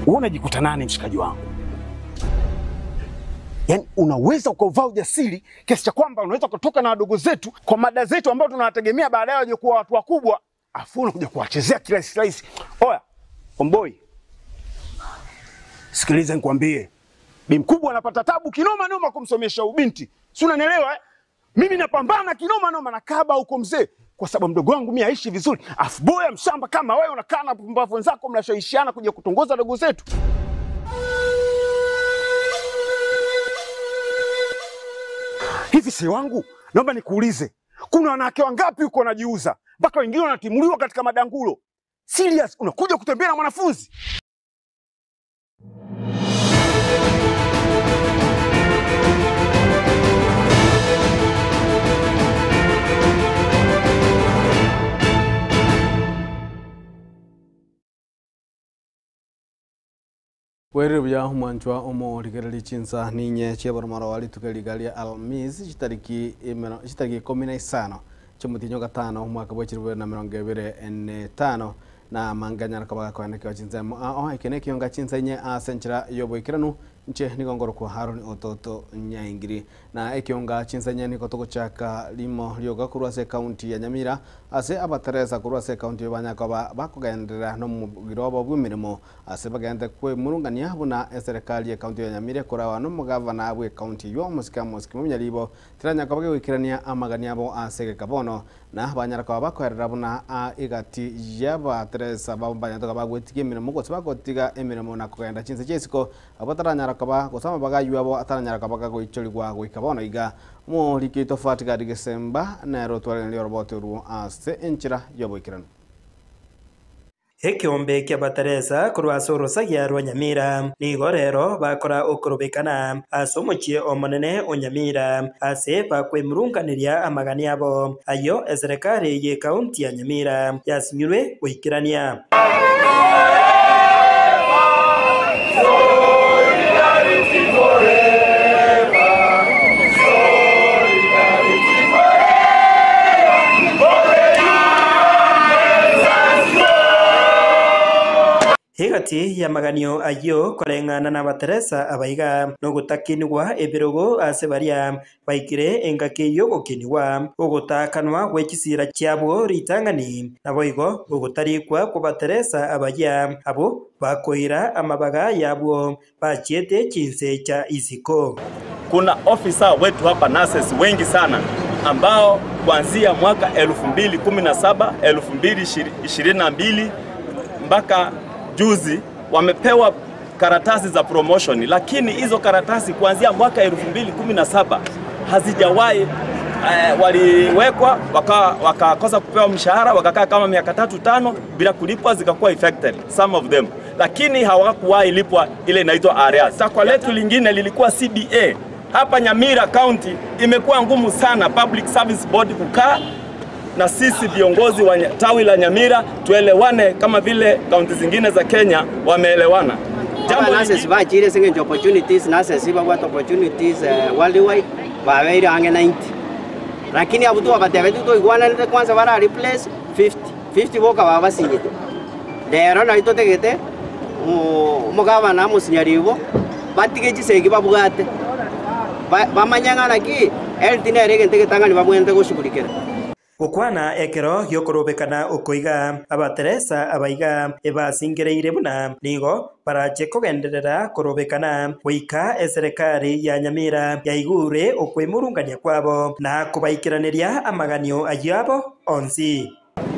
Wewe unajikuta nani mshikaji wangu? Yaani unaweza ukauvaa ujasiri kiasi cha kwamba unaweza kutoka na wadogo zetu kwa mada zetu ambao tunawategemea baadaye waje kuwa watu wakubwa, afu unakuja kuwachezea kirahisi rahisi. Oya, omboi, sikiliza nikwambie, bi mkubwa anapata tabu kinoma noma kumsomesha ubinti, si unanielewa eh? Mimi napambana kinoma noma na kaba huko mzee, kwa sababu mdogo wangu mimi aishi vizuri, afu boya mshamba kama wewe unakaa na pumbavu wenzako mnashawishiana kuja kutongoza dogo zetu. Hivi si wangu, naomba nikuulize, kuna wanawake wangapi huko wanajiuza mpaka wengine wanatimuliwa katika madangulo? Serious, unakuja kutembea na mwanafunzi? Bwerire buya omwanchwa omorigereria chinsa ninye chiaboromoro wa rituko riga ria Alhamisi chitariki imero chitariki ikumi na isano chiomotinyo gatano omwaka bwa chirubere na mirongo ebere ene tano na manganyara kobaga koenekewa chinsemo ao eke na ekionga chinsa inye ase enchera ya oboikeranu nche nigo ngorokwa Haron Ototo Nyaingiri na ekionga chinsa inye nigo togochaka rimo rioga korwa ase ekaunti ya Nyamira ase abateresa korwa ase ekaunti eyo banyakoba bakogenderera na omogiro obo bwa emeremo ase bagente kwemurungania buna eserekari ya ekaunti ya Nyamira ekorawa na omogavana bwa ekaunti eywo omosike Amos Kimomya Ribo tiranyakoba gegoikerania amagani abo ase egeka bono na banyara koba bakoerera buna egati ya abateresa babo mbanyatoka bagwetiga emeremo gose bagotiga emeremo na kogenda chinse chia isiko abo bataranyara koba gose amabaga aywo abo ataranyara koba gagoichorigwa goika bono iga. Omoriki oito Fatgard Gesemba nere otwareneria oroboti orwo ase enchera y'oboikeranu. Ekeombe ki'Abateresa korwa ase orosagia rwa Nyamira nigo rero bakora okorobekana ase omochie omonene o Nyamira ase bakwemurunganeria amagani abo, ayio eserekari y'ekaunti ya Nyamira yasinyirwe goikerania. Egati y'amaganio ayio koreng'ana n'Abateresa abaiga, nogotakinigwa ebirogo ase baria baikire engaki y'ogokinigwa, ogotakanwa gwe chisira chiabwo ritang'ani, naboigo ogotarikwa kw'Abateresa abayia, abwo bakoira amabaga yabwo bachiete chinse chia isiko. Kuna ofisa wetu hapa nurses wengi sana ambao kuanzia mwaka 2017, 2022 mpaka juzi wamepewa karatasi za promotion, lakini hizo karatasi kuanzia mwaka 2017 hazijawahi waliwekwa wakakosa kupewa mshahara, wakakaa kama miaka 3-5 bila kulipwa, zikakuwa affected some of them, lakini hawakuwahi lipwa ile inaitwa arrears. Takwa letu lingine lilikuwa CBA. Hapa Nyamira County imekuwa ngumu sana Public Service Board kukaa na sisi viongozi wa tawi la Nyamira tuelewane kama vile kaunti zingine za Kenya wameelewana. Jambo nurses bachire singe opportunities, nurses babwate opportunities worldwide babeire ange 90. Lakini abu tu abatebe tu toigwananete kwanza bara replace 50. 50 boka babasinyete. Lero nari totegete omogavana amosinyaribo batige chisegi babwate. Bamanyang'ana ki health nere egento egetang'ani babwenerete goshughulikera. Gokwana ekero giokorobekana okoiga Abateresa abaiga ebasingereire buna nigo barache kogenderera korobekana goika eserekari ya Nyamira yaigure okwemurungania kwabo na kobaikeraneria amaganio ayio abo onsi.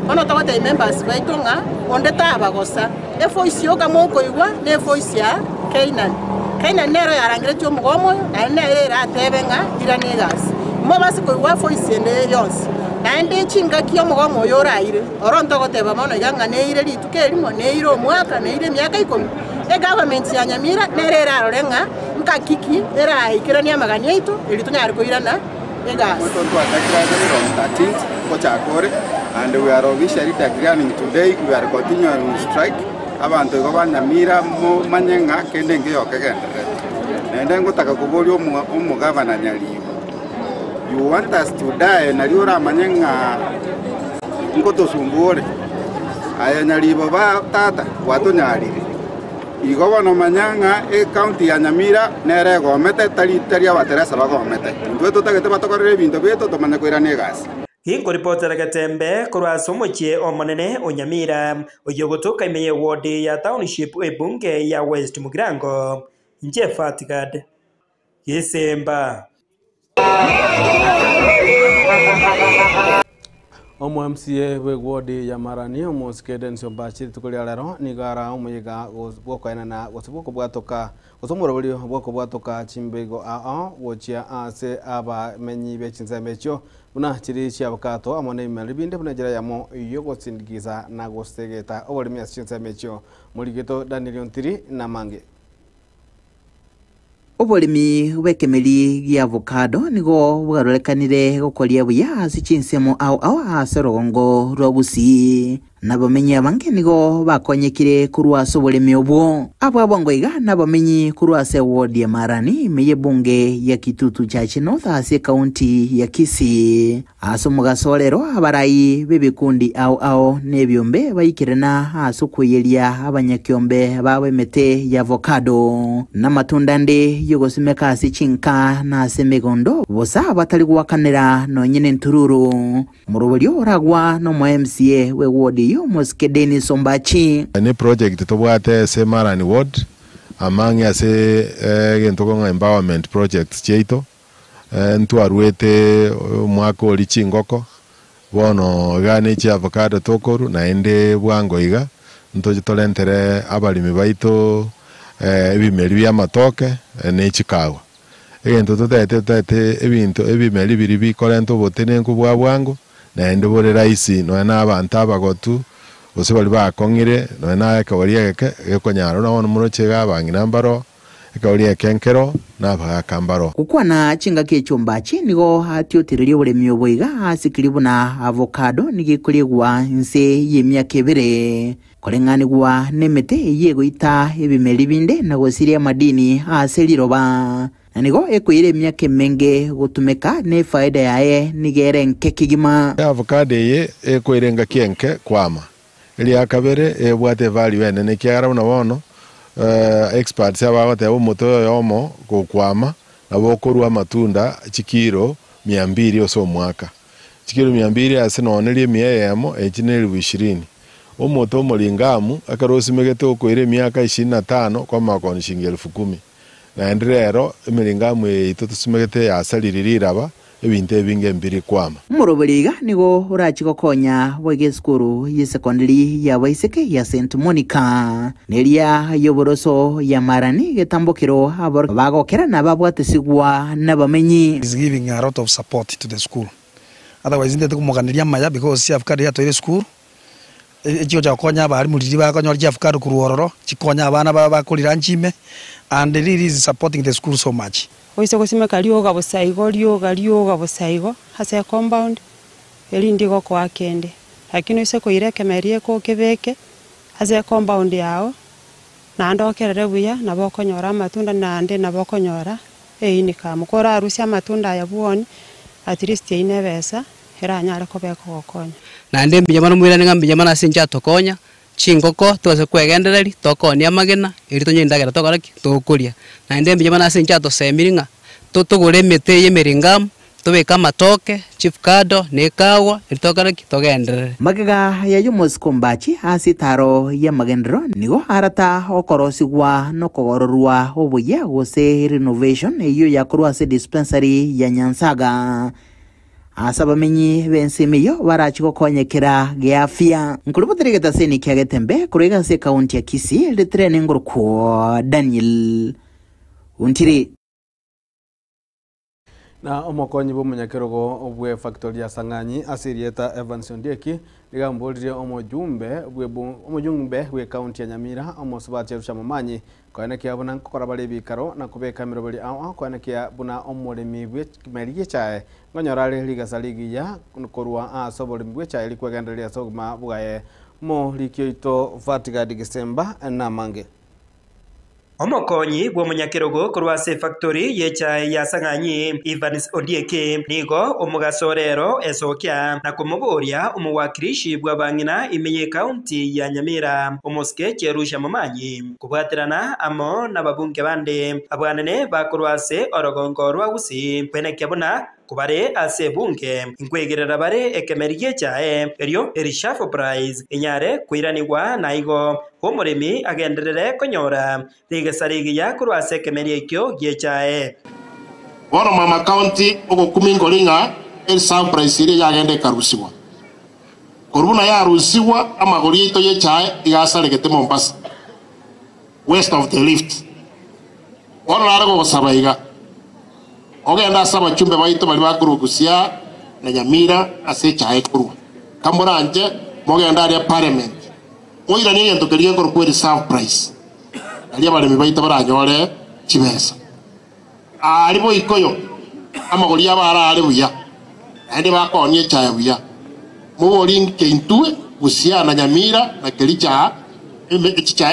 Ono togotebia members baito ng'a onde tabagosa evoice yoka mokoigwa na evoice ya Kainan. Kainan nero yarangeretie omogomo oyo naende nere eratebe ng'a irane egasi. Mobase koigwa evoice ende yonsi. Naende chingaki omogomo oyo oraire oro ntogoteba mono iga ng'a neire rituko erimo, neire omwaka, neire emiaka ikomi. Egovernment ya Nyamira nere erarore ng'a nkakiki eraikeranie amagani aito eri tonyare koirana egasi. Twachakire on 13th gochaka ore and we are officially declaring today we are continuing strike. Abantu igo ba Nyamira manye ng'a kende ngeyokegendererete. Naende ngotaka koboria omogavana Nyaribo. You want us to die nari oramanye ng'a ngotosumbure. Aya Nyaribo ba tata gwatonyarire. Igo bono manya ng'a ecounty ya Nyamira nere egomete, tari tari abateresa bagomete. Intwe totagete batokorere ebinto biaito tomanye koirana egasi. Ginkoripotera Getembe korwa ase omochie omonene o Nyamira, oyio ogotoka ime y'eward ya Township ebunge ya West Mugirango, inche Fatgad Gesemba. Omo MCA bw'ewodi ya Marani omosike Dennis Ombachi rituko ria rero nigo ara omoyega bw'okoenana gose bw'okobwatoka gose omorobori bw'okobwatoka chimbego ao gochia ase abamenyi be chinsemo echio buna chiri chia avocado amo na ebimeri binde buna enchera eyemo yogosindikiza na gosegeta oboremi ase chinsemo echio. Morigeto Daniel Ontiri namange. Oboremi bw'ekemeri gi'avocado nigo bwarorekanire gokoria buya ase chinsemo ao ao ase orogongo rwa Gusii, na abamenyi abange nigo bakonyekire korwa ase oboremi obwo. Abwo abongo iga nabamenyi korwa ase eward ya Marani ime y'ebunge ya Kitutu Chache North ase ekaunti ya Kisii. Ase omogaso o rero abarai b'ebikundi ao ao na ebiombe baikirana ase okoiyeria abanyakiombe babo emete y'avocado, na amatunda ande y'ogosimeka ase chinka na ase emegondo, bosa batari goakanera nonye nentururu. Omoroberio oragwa nomo MCA bw'eward eyio omosike Dennis Ombachi. Ne project tobwate ase Marani ward among ase egento kong'a empowerment projects chiaito. Ntwaruete omwaka oria chingoko, bono iga ne chiavocado tokorwa, naende bwango iga ntoche torentere abaremi baito ebimeri bi'amatoke ne chikawa. Egento totaete totaete ebinto ebimeri biria bikorenta obotenenku bwa bwango, naende bore rahisi nonya na abanto abagotu, gose baria bakong'ire, nonya na ekegori egeke gekonyara. Buna bono moroche iga abang'ina mbaro. Ekegori eke nkero, na abagaaka mbaro. Gokwana chingaki ech'ombachi nigo atiotereria oboremi obo iga ase keri buna avocado nigo ekoriegwa inse y'emiaka ebere, koreng'anigwa nemete eyio egoita ebimeri binde na gosiria amadini ase riroba, na nigo ekoira emiaka emenge gotumeka na efaida yaye nigo ere enke kegima. Avocado eye ekoira engaki enke kwama, Eria kabere ebwate evalue enene ekiagera buna bono experts abagoteba omote oyomo gokwama nabo okorua amatunda chikiro mia mbili ase omwaka. Chikiro mia mbili ase nonya neria emia eyemo echi ne elifu ishirini. Omote omoringamu ekero osimegete okoira emiaka ishirini na tano kwamanya kooni shilingi elfu kumi. Naende rero emiringamu eye yaito tosimegete yasariri riraba, ebinto ebinge mbiri kwama. Omoroberi iga nigo orachie gokonya boigo esukuru y'esekondari y'abaiseke ya St Monica, neria y'oboroso ya Marani getambokero abaroki bagokera na babwatesigwa nabamenyi. Is giving a lot of support to the school otherwise ntete komoganeria amaya because chiafukari yatoire esukuru Echigocha gokonya abalimu riria bakonyora chiafukari korwa ororo, chikonya abana babo bakorira nchime, and really is supporting the school so much. Oise gosimeka rioga bosa igo, rioga, rioga bosa igo, ase ecompound, erinde igokoa kende. Lakini oise koira ekemeria eke okebeke ase ecompound yao, naende okerere buya, nabo okonyora amatunda naende nabo okonyora eincome. Korarusie amatunda aya bwoni, at least eyio nebesa. eranyare koba ekogokonya. Naende mbuya mono moirane ng'a mbuya mono ase inche atokonya, chingoko tobase kwegendereria, tokoonia amagena, erio tonyore endagera tokora ki? Tokoria. Naende mbuya mono ase inche atosemiri ng'a totogore emete eye emeringamu, tobeke amatoke, chifukado, na ekagwa, erio tokore ki? Togenderere. Magega y'ayio omosike ombachi ase etaaro y'amagenderero nigo arata okorosigwa na okogororwa oboyia gose renovation eyio yakorwa ase dispensary ya Nyansaga. Ase abamenyi b'ensemo eyio barachie gokonyekera geafia. Nkoribotera egetaseni kia Getembe korwa iga ase ekaunti ya Kisii, ritere nengorokwo Daniel Ontiri. Na omokonyi bw'omonyakerogo bwe factory ya Sang'anyi ase erieta Evans Ondieki nigo amboririe omojumbe omojumbe bw'ekaunti ya Nyamira omosubati Erusha Momanyi Koenekia buna nkokora bare ebikaro na kobeka emeroberi ao ao, koenekia buna omoremi bw'ekemeri gi'echae nkonyora are rigesa rigiya korwa ase oboremi bw'echae rikwegendereria ase obogima bwaye. Omoriki oito Fatigadi Gisemba namange. Omokonyi bw'omonyakerogo korwa ase efactory y'echae ya Sang'anyi, Evans Ondieki, nigo omogaso rero esokia na komoboria omowakilishi bw'abang'ina ime y'ecounty ya Nyamira, omosike Jerusha Momanyi, kobwaterana amo nababunge bande abwanene bakorwa ase orogongo rwa Gusii kwenekia buna Kobare ase ebunge, nkwegerera bare ekemeri gi'echae, erio erishafu price enyare koiranigwa, na igo omoremi agenderere konyora rigesa rigiya korwa ase ekemeri ekio gi'echae. Bono mama county ogokumia nkori ng'a ereserve price eria yagenda ekarusigwa. Korwa buna yarusigwa amagori yaito y'echae iga asaregete Mombasa, west of the rift. Bono nare gogosaba iga, ogende ase abachumbe baito baria bakorwa Busia na Nyamira ase echae ekorwa. Kamoranche mogende aria Parliament, moiranie egento keria gekorokwa ereserve price, nario abaremi baito baranyore chibesa. Aria boikoyo amagori abo arare buya, naende bakoonie echae buya. Moborie inki intwe Busia na Nyamira na Kericho aa,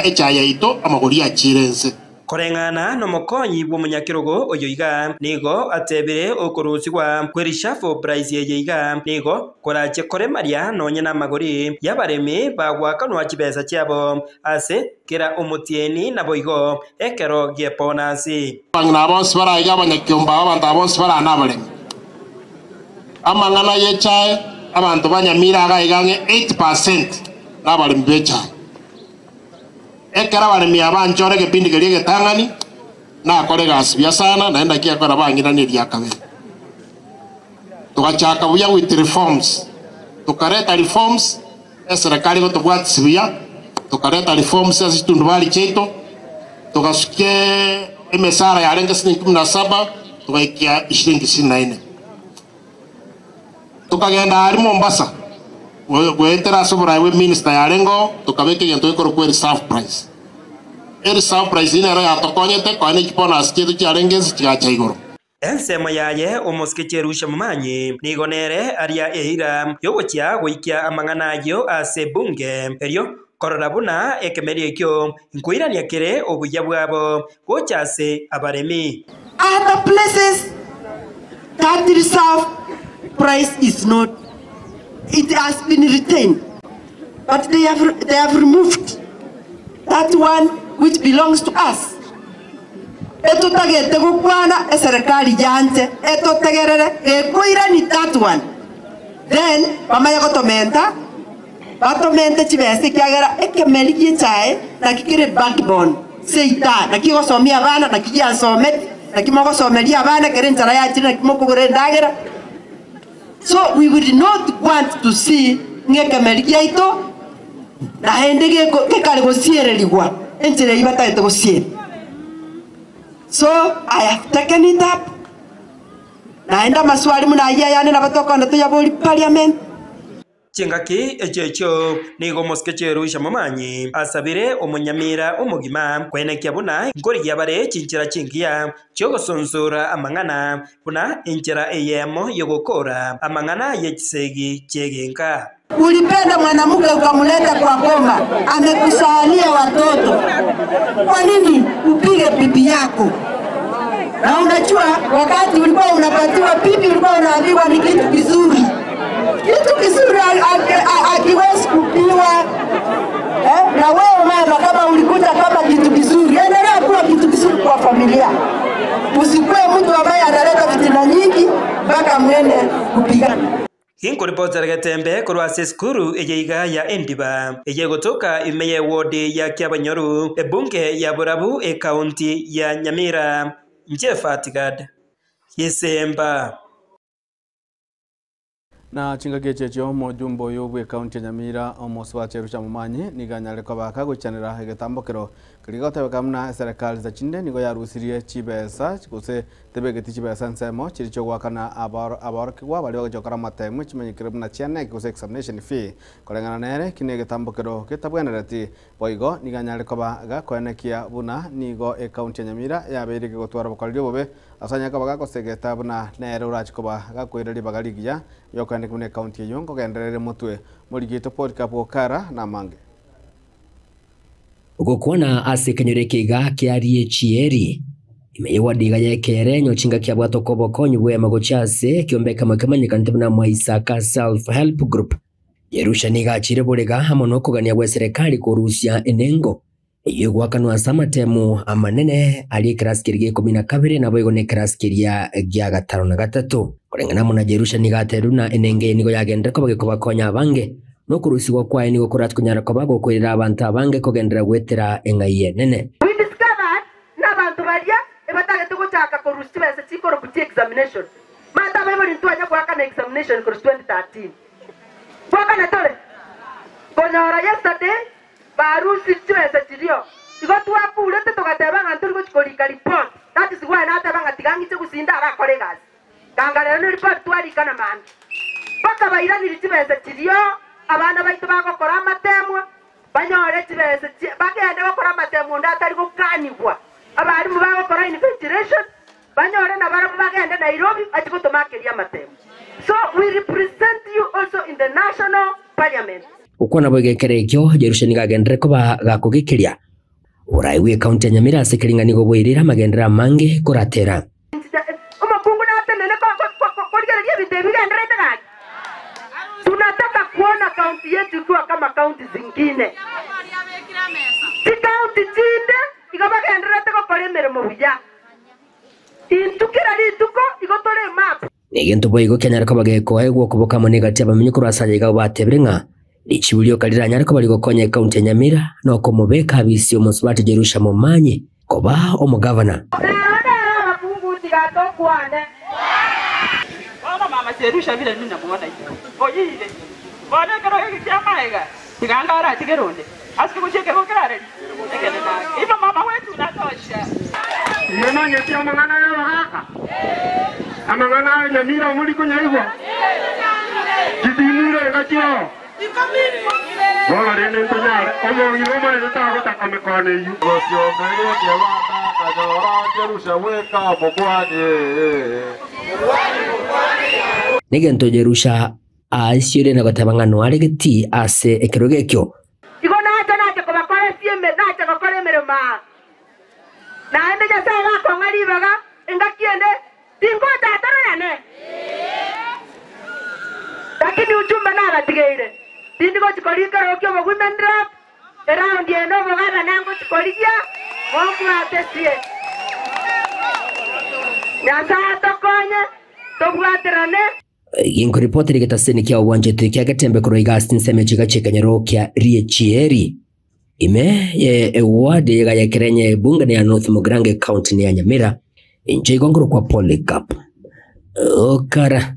echae yaito amagori achiire inse. Koreng'ana nomokonyi bw'omonyakerogo oyo iga, nigo atebire okorusigwa kwe reshuffle price eye iga nigo korache koremaria nonye namagori y'abaremi bagoakanwa chibesa chiabo ase kera omotienyi naboigo ekero gi'ebonasi. Abang'ina aba bonsi baraiga abanyakiombe aba abanto aba bonsi barane abaremi. Amang'ana y'echae abanto ba Nyamira iga iga ang'e 80 percent nabaremi b'echae. Ekero abaremi aba banchora egepindi keria egetang'ani, nakora egasi buya sana, naende naki gekogera bang'irania eria kabere. Togachaka buya with reforms, tokareta reforms, eserekari egotobwatisia buya, tokareta reforms ase chitundubari chiaito, togasukia emesara yarenge silingi kumi na saba, togaikia ishiringi ishirini na ine. Tokagenda aria Mombasa, goetera ase oboraai bw'eminister yarenge oo, tokabeka egento gekorokwa ereserve price. Ereserve price eyio nero yatokonyete konya ne chibonus chiaito chiarenge inse chigacha igoro. Ensemo yaye omosike Jerusha Momanyi nigo nere aria eira y'ogochia goikia amang'ana ayio ase ebunge, erio korora buna ekemeri ekio nkoirania kere obuya bwabo gocha ase abaremi. Other places that reserve price is not, it has been retained but they have, they have removed that one which belongs to us. Etotagete gokwana eserekari yanche etotegerere gekoirani that one then bamanye gotomenta Batomente chibesa ekiagera ekemeri gi'echae naki kere backbone seita, naki egosomia abana, naki giasometi, naki mogosomeria abana ekero enchara yachire, naki mokogora endagera. So we would not want to see ng'a ekemeri giaito naende geko gekare gosiererigwa enchera eyio batagete gosiera. So I have taken it up, naende amaswali buna ayio ayande nabo tokogenda toyaborie parliament. Chingaki echio echio nigo omosike Jerusha momanyi asabire omonyamira omogima kwenekia buna nkorigia bare chinchera chingiya chi'ogosonsora amang'ana, buna enchera eyemo y'ogokora amang'ana ye chisegi chi'egenka. Ulipenda mwanamke ukamuleta kwa boma, amekuzalia watoto, kwa nini upige bibi yako? Na unajua wakati ulikuwa unapatiwa bibi ulikuwa unaambiwa ni kitu kizuri. Kitu kizuri hakiwezi kupiwa. Eh, na wewe mama, kama ulikuja kama kitu kizuri, endelea kuwa kitu kizuri kwa familia. Usikuwe mtu ambaye analeta fitina nyingi mpaka mwende kupigana. Ginkoripotera getembe korwa ase esukuru eye iga ya Endiba, eye egotoka ime y'ewodi ya Kiabanyoru, ebunge ya Borabu, ekaunti ya Nyamira. Inche Fatigad Gisemba. Na chingaki echi echio omojumbe oyo bw'ekaunti ya Nyamira omosubati Erusha Momanyi nigo anyare koba kagoichanera egetambokero keria gotebeka buna eserekari za chinde nigo yarusirie chibesa gose tebegeti chibesa ensemo chiria chiogoakana abaorokigwa baria bagochia gokora amatemu chimanyekire buna chia KNEC gose examination fee. Koreng'ana nere eki negetambokero getabwenereti boigo nigo anyare koba gakoenekia buna nigo ekaunti ya Nyamira yabeire kegotwara obokoreri obobe Ase onye koba gakosegeta buna nere orache koba gakoira ribaga rigiya ri'okoendeka buna ekaunti eyio nkogenderere motwe morigie Polycarp Okara namange. Gokwana ase ekenyoro eke iga kiarie chieri, ime y'ewadi iga y'ekeere nyochinga kiabwate okobokonyi bw'eema gochia ase ekiombe ekemo kemanyekanete buna Mwaisaka Self Help Group. Jerusha nigo achiire borega amo nokogania gw'eserekari korusia enengo eyio egoakanwa ase amatemu amanene aria ekerasi keria gia ikomi na kabere naboigo nekerasi keria gia gatano na gatato. Koreng'ana amo na Jerusha nigo atebirie buna enengo eye nigo yagenderere koba gekobakonya abange, na okorusigwa kwaye nigo korachie konyara koba gokoirera abanto abange kogenderera goetera eng'ai enene. We discovered nabanto baria ebatagete gochaka korusia chibesa chikoroku chi examination. Mate abaibori ntwanya goakana examination korwa 2013. Goakana tore? Konyora yesterday barusirie chibesa chirio. Igo twakurete togateba ng'a ntori gochi korika report. That is why nateba ng'a tiga ng'iche gose ndarakore egasi. Ganga rero ne report twarika na mambia. Mpaka bairanirie chibesa chirio abana baito bagokora amatemwa banyore chibesa bagende gokora amatemwa onde atari gokanigwa. Abarimu bagokora invigilation banyore nabarabwo bagende Nairobi bachi gotomakeria amatemo. So we represent you also in the national parliament. Gokwana boigo ekero ekio, Jerusha nigo agenderere koba gakogekeria oboraai bw'ekaunti ya Nyamira ase kering'ana nigo boirire amagenderero amange koratera. Omokungu natenene korigereria ebinto ebi bigendererete gaki. Tunataka kuona kaunti yetu ikiwa kama kaunti zingine. Chikaunti chinde igo bagendererete gokora emeremo buya. Intwe kera rituko igo tore emap. Negento boigo kianyare koba gekoegwa okoboka amo negati y'abamenyi korwa ase ayaiga abwo batebire ng'a richibu rioka riranyare koba rigokonya ekaunti ya Nyamira nokomobeka abisi omosubati Jerusha Momanyi koba omogavana. Rero nere abakungu tiga tokwane. Bono mama Jerusha bire ninamuona iga oyire. Bono ekero eke ki'amaega tiga anga aratigere onde ase gochia ekerogo kerareri ekenene ake. Igo mama wetu natosha. Timomanyeti amang'ana y'abagaaka? Amang'ana aye nyamira omori konyaigwa? Chitimure enga chiao? Bono rende ntonyare, omong'ina omonene tagotaka mekono eyio. Gosiomeria ekebanda akanyora Jerusha bweka omokuani. Negento Jerusha aisiore na goteba ng'a noare getii ase ekerogo ekio. Igo nacha nache kobakora esieme, nache gokora emeremo aa. Naende Nyasae gakong'a ribaga engaki ende, tingocha atororane. Lakini ujumbe nabatigeire, tindi gochi korika ekerogo kia obowomen rep, eraundi eye nobogabana ngochi korigia, mombwate sie. Nyasae atokonye, tobwaterane. Ginkoripotera egetaseni kia obwanchete kia Getembe korwa iga ase chinsemo echi iga chi'ekenyoro kia Riachieri, ime ye eward iga ya Ekerenye ebunge ya North Mugirango ecounty ya Nyamira, inche igo nkorokwa Polycarp Okara.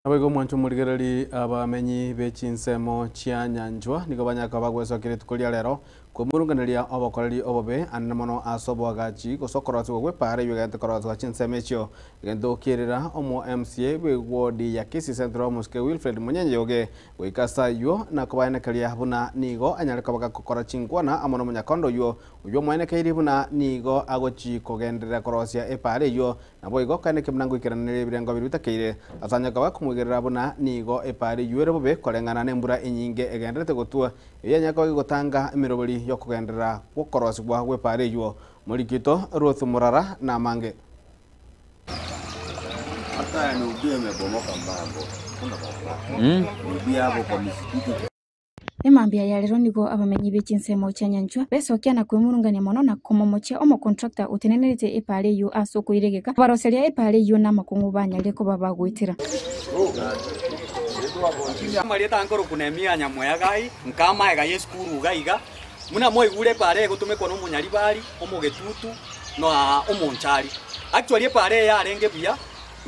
Naboigo omwancho omorigereri abamenyi be chinsemo chia nyanchwa nigo banyaka bagwesokia rituko ria rero kwemurunganeria obokoreri obobe anene mono ase oboagachi gose okorosigwa gwa epaara eywo egente korosigwa chinsemo echio. Egento kierera omo MCA bwe ward ya Kisii Central omosike Wilfred Munyenyeoge goika ase aywo na kobaenekeria buna nigo anyare koba gakokora chinkwana amo nomonyakondo oywo oywo omoenekeiri buna nigo agochi kogenderera korosia epaara eywo Naboigo kaeneke buna ngoikeraneria ebirengo biria bitakeire, ase anyare koba komoigerera buna nigo epaara eyio ere bobe koreng'ana nembura enyinge egendererete gotwa, eyio yanyare koba gegotanga emeroberi y'okogenderera gw'okorosigwa gw'epaara eyio. Moriki oito Ruth Murara namange. Emambia ya rero nigo abamenyi be chinsemo chia Nyanchwa besokia na kwemurungania mono na komomochia omocontractor otenenerete epaara eyio ase okoiregeka kobaroseria epaara eyio namakong'u banyarire koba bagoetera. Amarieta nkorokwa Nehemia Nyamoyagai, nkamaega y'esukuru iga iga, buna mwaigure epaara egotumekwa nomonyaribari, omogetutu, na omonchari. Actually epaara eye yarenge buya,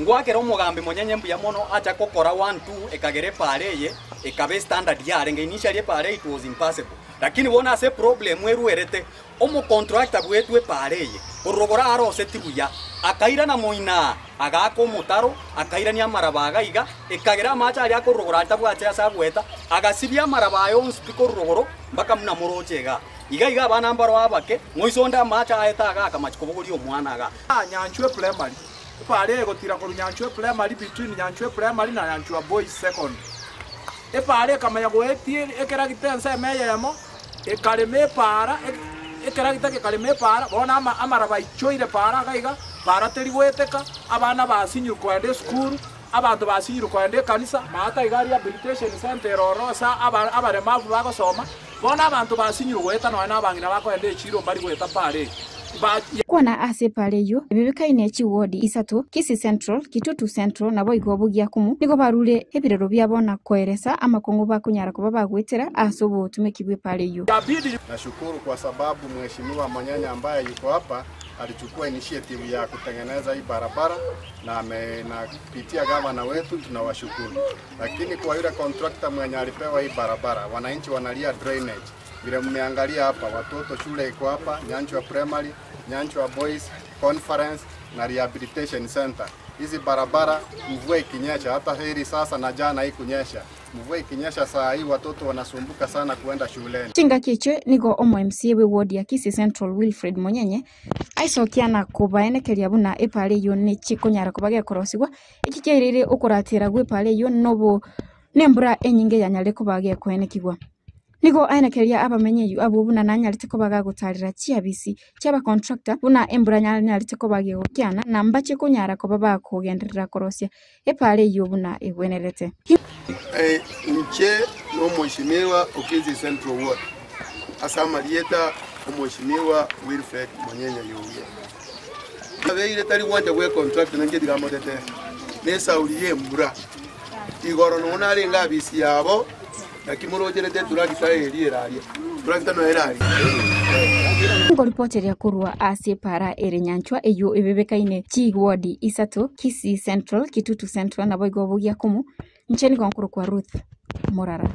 Ngoakera omogambi monyenye mbuya mono acha gokora one two ekagera epaara eye ekaba estandard yarenge initially epaara eye it was impassable lakini bono ase eproblem erwerete omocontractor bwetwe epaara eye korwa rogoro aroseti buya akairana moinaa agaaka omotaro akairania amaraba iga iga ekagera amache aria akorwa rogoro aria tabwati ase agoeta agasibia amaraba aya onsi pi korwa rogoro mpaka buna moroche igaa iga iga abana mbaro abake moiso onde amache aete agaaka machi kobogoria omwana igaa. Nyanchwa Primary Epaara eye egotira korwa Nyanchwa Primary between Nyanchwa Primary na Nyanchwa Boys Secondary. Epaara ekamanya goetia ekeragita ensemo eyemo, ekarema epaara, ekeragita gekarema epaara, bono ama amaraba aichoire paara iga iga, paara teri goeteka, abana basinyirwe kogenda esukuru, abanto basinyirwe kogenda ekanisa, maata iga rehabilitation centre ere ororo ase aba abaremavu bagosoma, bono abanto basinyirwe goeta nonya na abang'ina bakogenda echiro mbari goeta paara eye. Ba. Kwana ase epaara eyio, ebibekaine chiwodi isato, Kisii Central, Kitutu Central, naboigo Bogiakumu, nigo barure ebirero biabo na koeresa amakong'u bakonyara koba bagoetera ase obotumeki bw'epaara eyio. Nashukuru kwa sababu Mheshimiwa Manyanya ambaye yuko hapa alichukua initiative ya kutengeneza hii barabara na ame, na kupitia gavana wetu tunawashukuru. Lakini kwa yule contractor mwenye alipewa hii barabara, wananchi wanalia drainage. Vile mmeangalia hapa, watoto shule iko hapa, Nyanchwa Primary, Nyanchwa Boys Conference na Rehabilitation Center. Hizi barabara mvua ikinyesha, hata heri sasa na jana haikunyesha. Mvua ikinyesha saa hii watoto wanasumbuka sana kuenda shuleni. Chingaki echio nigo omo MCA bwe ward ya Kisii Central Wilfred Monyenye aisokia na kobaenekeria buna epaara eyio nechikonyara koba gekorosigwa, eki kiairire okoratera gw'epaara eyio nobo nembura enyinge yanyarire koba gekoenekigwa. Nigo aenekeria abamenyi abwo buna nanyarete koba gagotarera chiabisi chi'abacontractor buna embura yanyarete koba gegokiana na mbache konyara koba bakogenderera korosia epaara eyio buna egwenerete. Inche nomweshimiwa o Kisii Central Ward, ase amarieta omweshimiwa Wilfred Monyenya Yugia. Abeire tari gwancha gwe contract na inche tigamotetere, na esauri y'embura. Igoro nonya narenge abisi yabo, naki morocherete eturakita eria eraria, turakita noyo eraria. Nkoripoteria korwa ase epaara ere nyanchwa eyio ebebekaine chiwodi isato, Kisii Central, Kitutu Central naboigo Bogiakumu, inche nigo nkorokwa Ruth Morara.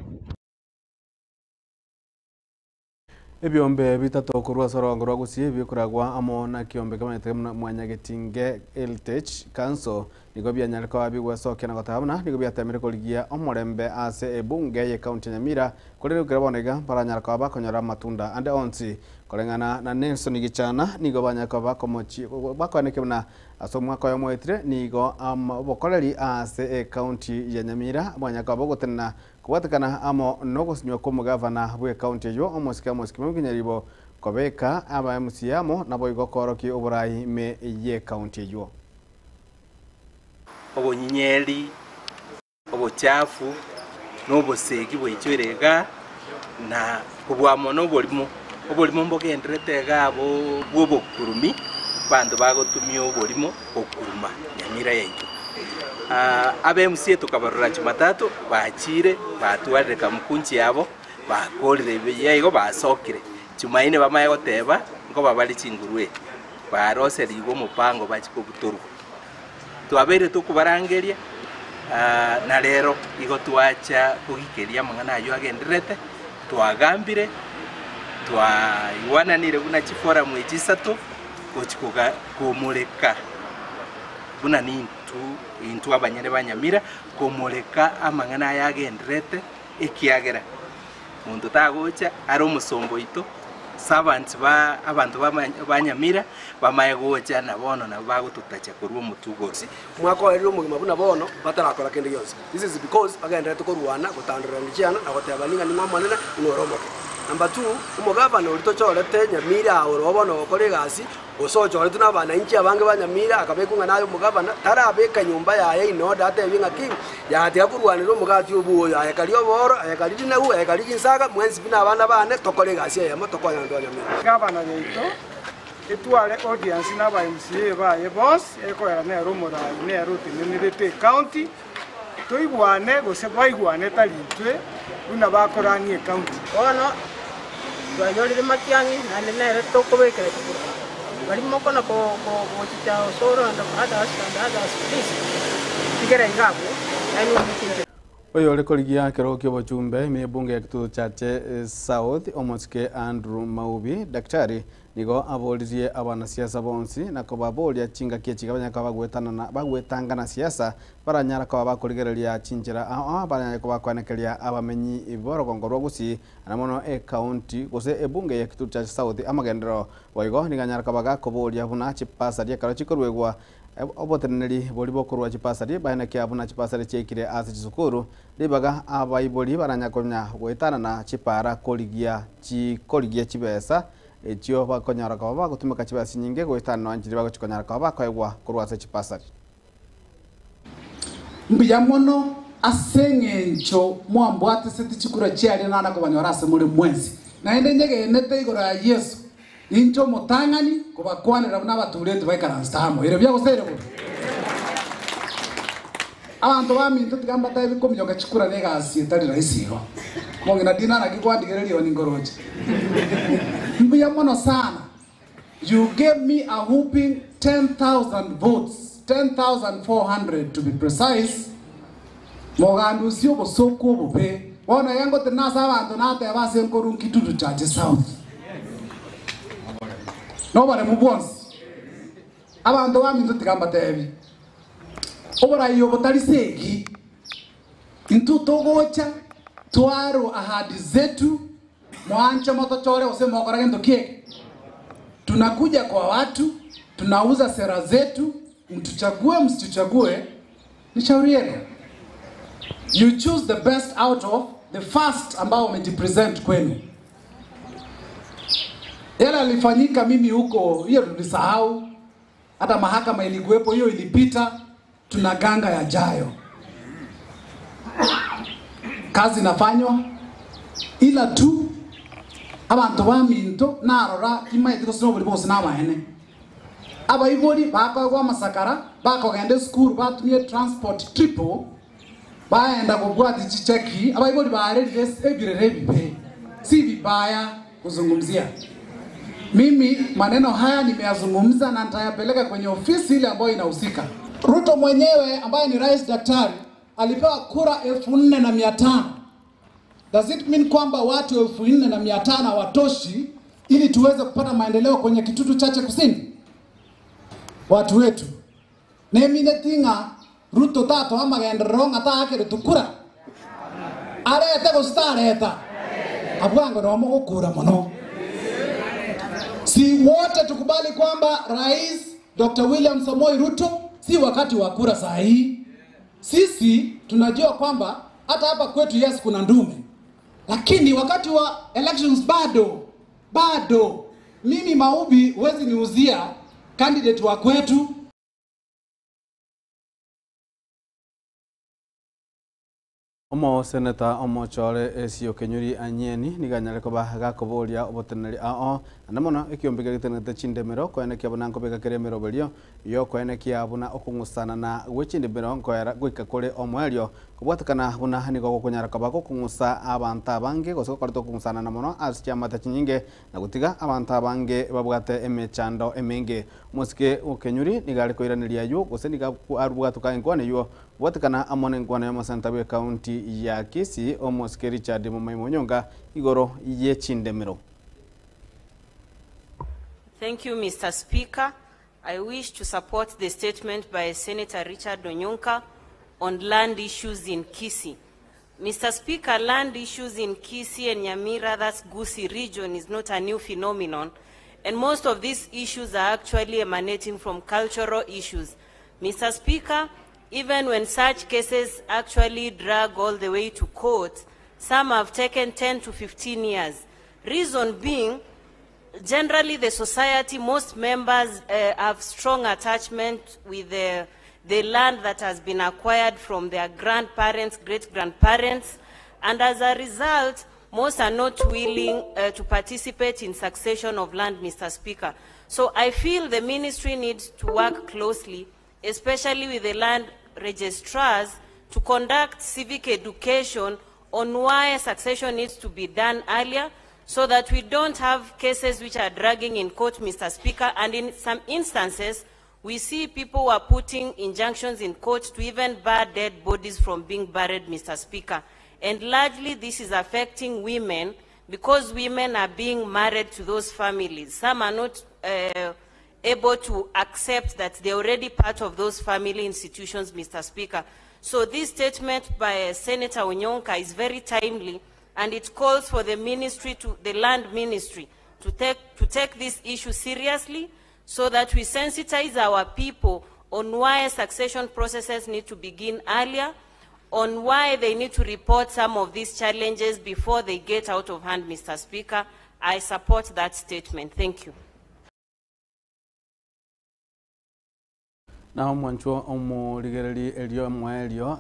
Ebiombe bitato korwa ase orogongo rwa Gusii bikoragwa amo na kiombe kemanyete buna Mwanyagetinge Heritage Council nigo bianyare koba bigwesokia na goteba buna nigo biatemire korigia omorembe ase ebunge ye county ya Nyamira korende goikera bono iga baranyara koba bakonyora amatunda ande onsi koreng'ana na Nelson Gichana nigo banyare koba bakomochi bakoenekia buna ase omwaka oyomo oetire nigo obokoreri ase ecounty ya Nyamira bwanyare koba bogotenena Kobwatekana amo nogosinywa kw'omogavana bw'ecounty eyio, omosike Amos Kimani Nyaribo, kobeka aba MCA amo naboigo koorokia oborai ime y'ecounty eyio. Obonyinyeri, obochafu, na obosegi bwaichoire igaa, na kobua mono oborimo. Oborimo mbogenderete igaa bo bw'obokurumi, abanto bagotumia oborimo gokuruma nyamira yaito. Abe MCA tokabarora Jumatatu, bachire batwarire kamukunchi yabo, bakorire buya igo basokire. Jumaine bamanye goteba nkoba bare chingurue, baroserigwe omopango bachie kobutorwa. Twabeire tokobarangeria na rero igo twacha kogikeria amang'ana ayio agendererete, twagambire, twaigwananire buna chiforamu echi isato gochia koga komoreka buna nintu intwe abanyene ba Nyamira, komoreka amang'ana aya agendererete ekiagera monto tagocha are omosomba oito, servants ba abanto ba Nyamira bamaye gocha na bono nabo bagototacha korwa omotwe igoro. Omwaka oerire omogima buna bono batarakora kende gionsi. This is because bagendererete korwana, gotandorerania chiana na gotebania ng'a ning'o omonene, ning'o ore omoke. Number two, omogavana oria tochorete Nyamira aa ore bono ogokora egasi, gose ochoretwe na abananchi abange ba Nyamira akabekwa ng'a naye omogavana, tarabeka nyomba yaye in order atebie ng'a ki, yatiga korwanera omogati obwo oyo, aye karia obooro, aye karia rinagu, aye karia chinsaga, mwensi pi nabana bane, tokore egasi eyemo tokonye abanto ba Nyamira. Gavana yaito etware audience na aba MCA baye bonsi, ekoera nere omorai nere otenenerete ecounty, toigwane gose baigwane tari intwe buna bakorania ecounty. Bono twanyorire matiang'i, naende nere tokobekera chikura. Baria mokona gochicha Osoro and others and others, please tigera iga abwo, nainwe mochinche. Oyore korigia ekerogo ki'obochumbe ime y'ebunge ya Kitutu Chache South, omosike Andrew Maubi, Daktari, Nigo aboririe abanasiasa bonsi na kobaboria chingaki echi banyare koba bagwetanana bagwetangana siasa baranyara koba bakorigereria chinchera ao ao baranyare koba bakoenekeria abamenyi b'orogongo rwa Gusii na mono ecounty gose ebunge ya Kitutu Chache South amagenderero. Boigo nigo anyare koba gakoboria buna chipasari ekero chikoruegwa oboteneneri boria bokorua chipasari baenekia buna chipasari chiaikire ase chisukuru ribaga abaibori baranya konya goetanana chipara korigia chikorigia chibesa echio bakonyora koba bagotumeka chibesa chinyinge goetanana nchiria bagochikonyara koba bakoegwa korwa ase chipasari. Mbuya mono ase engencho mwambwatesete chikura chiaria nana kobanyora ase more mwensi. Naende nyegenete igoro ya Yeso, ninche omotang'ani kobakwanera buna abatureti baikaransete amo. Ere buya gose ere bobe? Abanto baminto tiga mbatebi kominyoka chikura negasi etari rahisi igo. Omong'ina Dina naki kwandigereria igo ninkoroche. Mbuya mono sana. You gave me a whooping 10,000 votes, 10,400 to be precise, mogandusie obosoku obobe. Bono iga ngotenena ase abanto nateba ase nkorwa Kitutu Chache South. Noboremu bwonsi. Abanto baminto tiga mbatebi, oborai obo tari segi. Intwe togocha twarwa ahadi zetu Mwanche motochore gose mokora gento ki eke? Tunakuja kwa watu, tunauza sera zetu, mtuchague msituchague ni shauri yenu. You choose the best out of the first ambao wamejipresent kwenu. Yale yalifanyika mimi huko, hiyo tulisahau. Hata mahakama ilikuwepo, hiyo ilipita. Tunaganga yajayo. Kazi inafanywa ila tu abanto baminto narora timaeti gose nobori bose namaene. Abaibori bakoegwa amasakara bakogenda esukuru batumie transport triple baenda kobwati chicheki abaibori barerire ebirere ebibe si vibaya kuzungumzia. Mimi maneno haya nimeyazungumza na nitayapeleka kwenye ofisi ile ambayo inahusika. Ruto mwenyewe ambaye ni rais daktari alipewa kura 4,500. Does it mean kwamba watu 4,500 hawatoshi ili tuweze kupata maendeleo kwenye Kitutu Chache Kusini? Watu wetu nemine tinga Ruto tato amagenderero ng'a taakere tukura arete gose tareta abwango nomo gokura mono. Si wote tukubali kwamba Rais Dr. William Samoei Ruto si wakati wa kura saa hii. Sisi tunajua kwamba hata hapa kwetu yes kuna ndume, lakini wakati wa elections bado bado. Mimi Maubi huwezi niuzia candidate wa kwetu. Omoseneta omochore Esio Kenyuri Anyeni nigo anyare koba gakoboria oboteneneri ao naende mono ekiombe keria gitenenete chindemero koenekia buna nkobeka kere emeroberio yokoenekia buna okong'usanana gwe chindemero nkoera goika kore omoerio kobwatekana buna nigo gokonyara koba gokong'usa abanto abange gose gokoreta okong'usanana mono ase chiamate chinyinge na gotiga abanto abange babwate emechando emenge. Omosike o Kenyuri nigo are koiraneria aywo gose nigo arubwatoka enkwana eywo Gwatekana amo nenkwana y'omoseneta bw'ecounty ya Kisii, omosike Richard Momoima Onyonka igoro ye chindemero. Thank you, Mister Speaker. I wish to support the statement by Senator Richard Onyonka on land issues in Kisii. Mr. Speaker, land issues in Kisii and Nyamira, that's Gusii region, is not a new phenomenon. And most of these issues are actually emanating from cultural issues. Mr. Speaker, even when such cases actually drag all the way to court, some have taken 10 to 15 years. Reason being, generally the society, most members have strong attachment with the land that has been acquired from their grandparents, great-grandparents, and as a result, most are not willing to participate in succession of land, Mr. Speaker. So I feel the ministry needs to work closely, especially with the land registrars, to conduct civic education on why succession needs to be done earlier, so that we don't have cases which are dragging in court, Mr. Speaker. And in some instances, we see people who are putting injunctions in court to even bar dead bodies from being buried, Mr. Speaker. And largely this is affecting women Because women are being married to those families. Some are not uh, able to accept that they're already part of those family institutions, Mr. Speaker. So this statement by Senator Onyonka is very timely, and it calls for the ministry, to, the land ministry, to take, to take this issue seriously so that we sensitize our people on why succession processes need to begin earlier, on why they need to report some of these challenges before they get out of hand, Mr. Speaker. I support that statement. Thank you. Naho omwanchwa omorigereri erio omoerio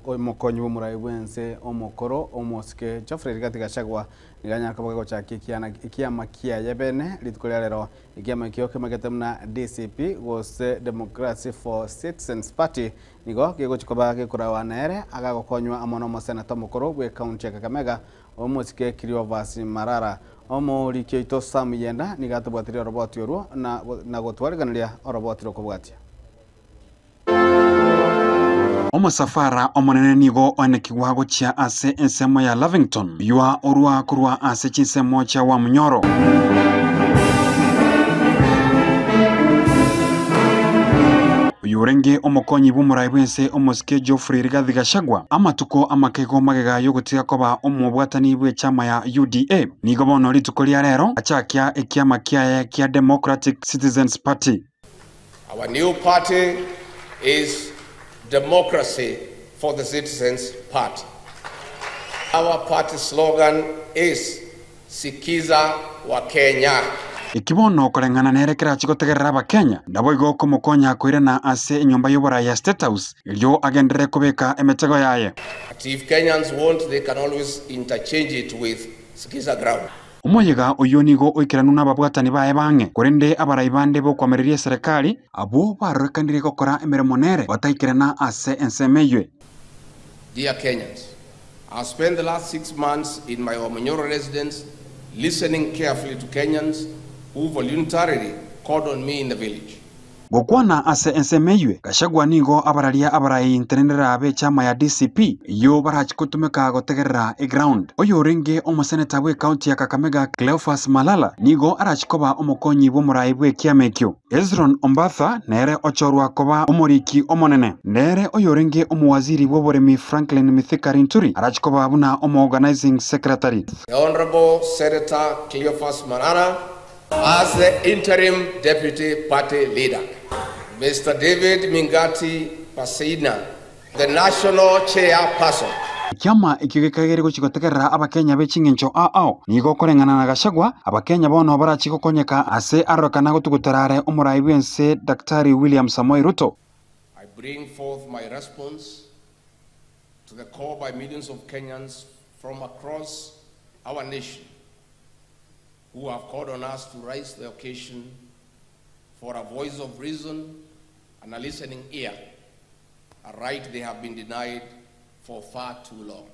omokonyi bw'omorai bwense omokoro omosike Geoffrey Rigathi Gachagua nigo anyare koba gegochakia ekiana ekiama kiaye bene rituko ria rero ekiama ekio kemagete buna DCP gose Democracy for Citizens Party nigo gegochi koba gekorawa nere agagokonywa amo na omoseneta omokoro bwe ekaunti ya Kakamega omosike Cleophas Malala. Omoriki oito Sam Yenda nigo atobwatirie oroboti orwo na na gotwariganeria oroboti rokobwatia. Omosafara omonene nigo oenekigwa gochia ase ensemo ya Lavington, oyio orwa korwa ase chinsemo chia Wamunyoro. Oyorenge omokonyi bw'omorai bw'ense omosike Geoffrey Rigathi Gachagua, amatuko amakego magega y'ogotiga koba omobwatani bw'echama ya UDA, nigo bono rituko ria rero achakia ekiama kiaye kia Democratic Citizens Party. Our new party is Democracy for the Citizens Party. Our party slogan is Sikiza Wakenya. Eki bono koreng'ana nere kerache gotegerera Abakenya, naboigo okomokonya koirana ase enyomba y'oborai ya State House, erio agenderere kobeka emetego yaye. But if Kenyans want, they can always interchange it with Sikiza ground. Omoyega oyio nigo oikeranu nababwatani baye bang'e, korende abarai bande b'okoamereria eserekari, abwo barorekanire gokora emeremo nere, bataikerana ase ensemo eywe. Dear Kenyans, I spent the last 6 months in my Wamunyoro residence listening carefully to Kenyans who voluntarily called on me in the village. Gokwana ase ensemo eywe, Gachagua nigo abararia abarai intenenera b'echama ya DCP eyio barachi gotumeka gotegerera eground. Oyorenge omoseneta bw'ecounty ya Kakamega Cleophas Malala nigo arachi koba omokonyi bw'omorai bw'ekiama ekio. Hezron Ombatha nere ochorwa koba omoriki omonene. Nere oyorenge omowaziri bw'oboremi Franklin Mithika Linturi arachi koba buna omo-organizing secretary. The Honorable Senator Cleophas Malala as the interim deputy party leader. Mr. David Mingati Pasina, the national chairperson. Ekiama ekio gekageire gochia gotegerera Abakenya be ching'encho ao ao. Nigo okoreng'ana na Gachagua, Abakenya bono barachie gokonyeka ase arorekana gotugutera are omorai bw'ense Daktari William Samoei Ruto. I bring forth my response to the call by millions of Kenyans from across our nation who have called on us to rise to the occasion for a voice of reason and a listening ear, a right they have been denied for far too long.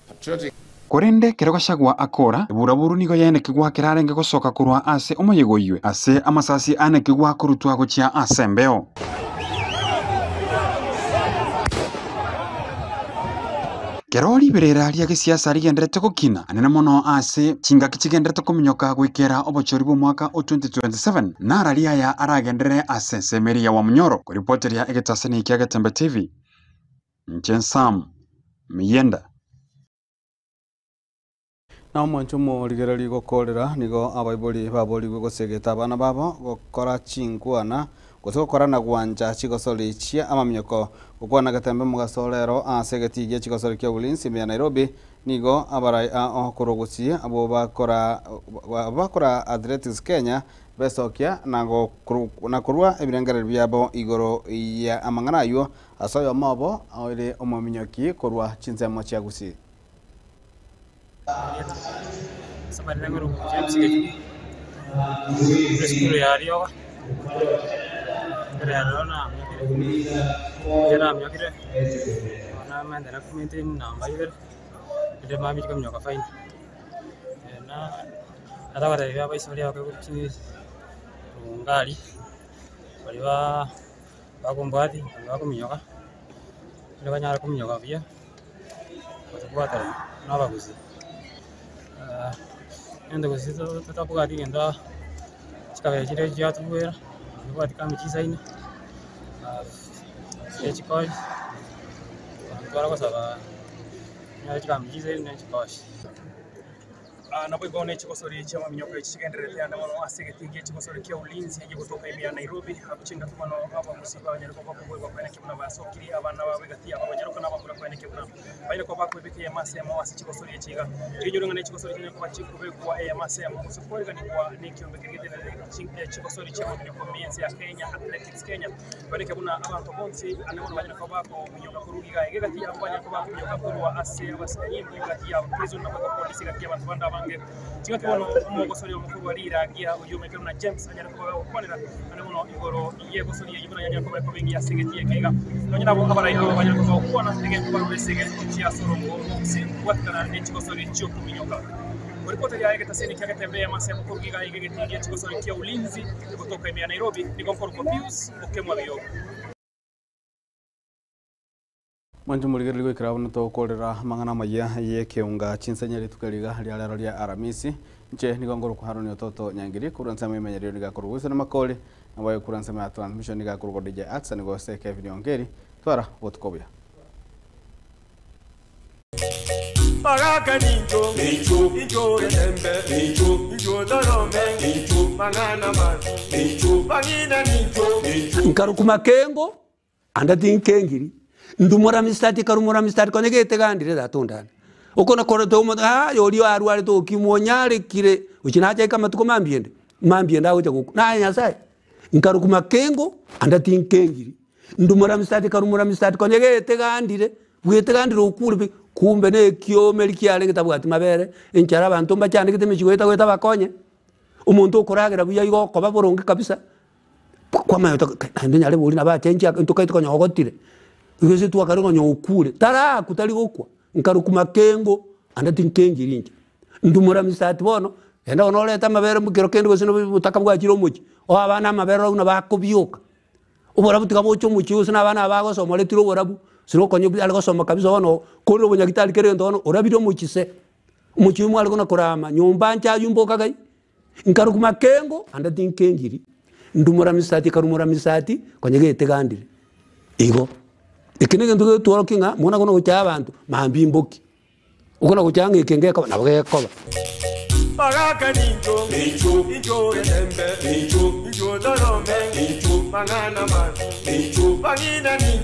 Patriotic Korende ekero Gachagua akora, eburaburu nigo yaenekigwa kerarenge gosoka korwa ase omoyega oyio ase amasasi anekigwa korutwa gochia ase embeo. Kero riberera ria gesiasa rigenderete gokina anene mono ase chingaki chigenderete kominyoka goikera obochori bw'omwaka o 2027, narari aya aragenderere ase ensemo eria ya Wamunyoro. Koripoteria egetaseni kia Getembe TV, inche Sam Miyenda. Na omwancho omorigereria gokorera nigo abaibori baborigwe gosegeta abana babo gokora chinkwana gose gokora na gwancha chigosori chia amaminyoko. Gokwana Getembe mogaso rero ase egetigia gia chigosori kia ulinzi ime ya Nairobi nigo abarai ao korwa ogosie abwo bakora bakora Athletics Kenya besokia na na korwa ebirengererio biabo igoro ya amang'ana aywo ase oyomo obo ore omominyoki korwa chinsemo chia Gusii. Safari nagoro James Gechuri esukuru ya Rioga mbere ya rero namiokire ekero namiokire bono namendera komaintain namba ibere rinde mambia kominyoka final. Na natagotebia abaisi baria bakoigwa rungari baria ba bakombwati baria bakominyoka rinde banyare kominyoka buya gotobwaterana na abagusii. Egento gose totabwati egento chikabira chire chiatobwera, tobwati kama chisaini, ne chikochi, twara gosaba tonyore chikambi chisaini ne chikochi. Naboigo ne chigosori chi'amaminyoko echi chigendererete ande mono ase egetii gie chigosori kia Ulinzi egegotoka ime ya Nairobi. Abwo chingaki bono abagusii banyare koba bakoboigwa koenekia buna basokirie abana babo egati yabo abanyaroka na abamura koenekia buna banyare koba bakoebeka eyemo ase eyemo ase chigosori echi iga. Riinyoro ng'a ne chigosori chinyare koba chikobekwa eyemo ase eyemo gose koariganigwa nekiombe keria getenenerete chigosori chi'amaminyoko ime y'ense ya Kenya, Athletics Kenya. Koenekia buna abanto bonsi ande bono banyare koba bakominyoka korwa iga iga egati yabo banyare koba bakominyoka korwa ase abasanyimbo egati ya prison naboigo polisi egati y'abanto bande abange. Chingaki bono omogosori omokorwa riragia oyio omanyete buna James anyare koba gokwanera ande mono igoro y'egosori eyio buna yanyare koba ekoba engiya ase egetii eke iga. Nonye nabo abarai aba banyare koba bagokwana egento barure ase egento chia ase orongo rw'obosio kobwatikana ne chigosori chi'okominyoka. Oripoti yaye egetaseni kia Getembe y'amase amokoru iga iga egetii gie chigosori kia Ulinzi egotoka ime ya Nairobi nigo nkorokwa Pius Okemwa Biyogo. Mwanche morigereria goikera abwo natogokorera amang'ana amaya y'ekeunga chinsenya rituko riga ria rero ria Aramisi. Inche nigo nkorokwa Haroni Ototo Nyangiri korwa ensemo y'emenyerio niga akorwa Wilson Makori naboigo korwa ensemo ya transmission niga akorwa DJ Atson gose Kevin Ongeri. Twara obotuko obuya. Baraka ninjo, ninjo getembe, ninjo dorome, mang'ana masu, bang'ina ninjo. Nkarokuma kengo anda tinkengiri ndumora mistati karumora mistati konya getegandire tata ondane okona kore tomo ah yorio arwarete okimwa onyarekire ochi nachaika matuko mambiende mambiende agocha goku naye nyasaye nkarokuma kengo anda tinkengiri ndumora mistati karumora mistati konya getegandire bwetegandire okure pi kumbe na ekiomeri kiarenge tabwati mabere enchara abanto mbachandegete emichigo etagweta bakonye omonto okoragera buya igo okoba boronge kabisa kwamanya naende nyare bori nabo achenchi ntokaete konya ogotire gose twakare konya okure taraku tari gokwa nkarokuma kengo ande tinkengiri inche ndumora misati bono enda bono orete amabere mokero kende gose na obotaka bwachire omochie oe abana amabere buna bakobioka oborabu tiga boche omochie gose na abana aba bagosoma oretire oborabu gose nokonya are gosoma kabisa bono korire obonyagitari kere egento bono orabire omochie se omochie oywo mware kona korama nyomba nche aywo mboka gai nkarokuma kengo ande tinkengiri ndumora misati karumora misati konya getegandire igo. Eke na egento getworokia ng'a muna kona gochaya abanto mambia mboki okona gochaya ng'a eke ngekoba nabo gekoba. Baraka ninjo, ninjo getembe, ninjo dorome, mang'ana masu, bang'ina ninjo.